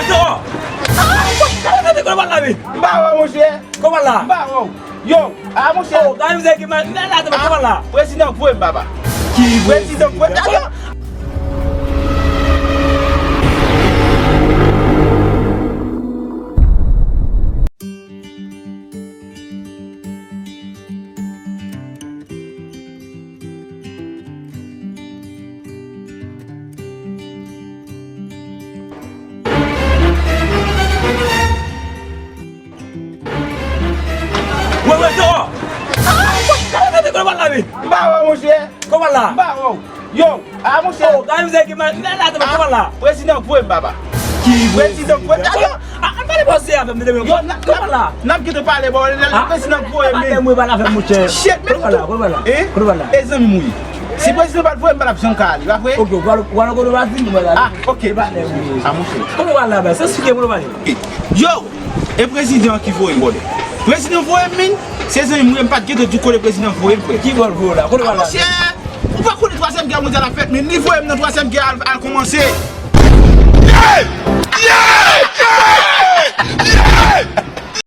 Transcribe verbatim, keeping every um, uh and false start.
Yo! Ah, kote w al la, men? M pa wè w, monchè. Kòman la? M pa wè w. Yo, a, monchè. Oh, gade mizè ki mal. Nan la, kòman la? Prezidan voye m, papa. Ki prezidan voye m? Gade yo. Wè, wè, yo! Ah, kote w al la, men? M pa wè w, monchè. Kòman la? M pa wè w. Yo, a, monchè. Oh, gade mizè ki mal. Nan la, kòman la? Prezidan voye m, papa. Ki prezidan voye m? Gade yo. Ah, al pale pase avè m, tande, men. Yo, n ap, kòman la? N ap gentan pale, bon, lè, lè prezidan voye m. Pale mwen, pale avè m, monchè. Shit, men. Kòman la? Kòman la? Hein? Kòman la? E zanmi m wi. Si prezidan pa t voye m, m pa t ap janm ka ale, pa vre? Ok, w al, w al kote w pa di, nou pale. Ah, ok. Pale mwen. Ah, monchè. Kòman w al la, men? Sa eksplike mwen, pale. Yo! E prezidan ki voye m, brother. Prezidan voye m, men. Se zanmi m, wi, m pa t gentan di w kote prezidan voye m, frè. Ki bò l voye w la? Kote w al la? Monchè, ou pa konnen twazyèm gè mondyal ap fèt, men li voye m nan twazyèm gè al, al kòmanse. Yeah! Yeah!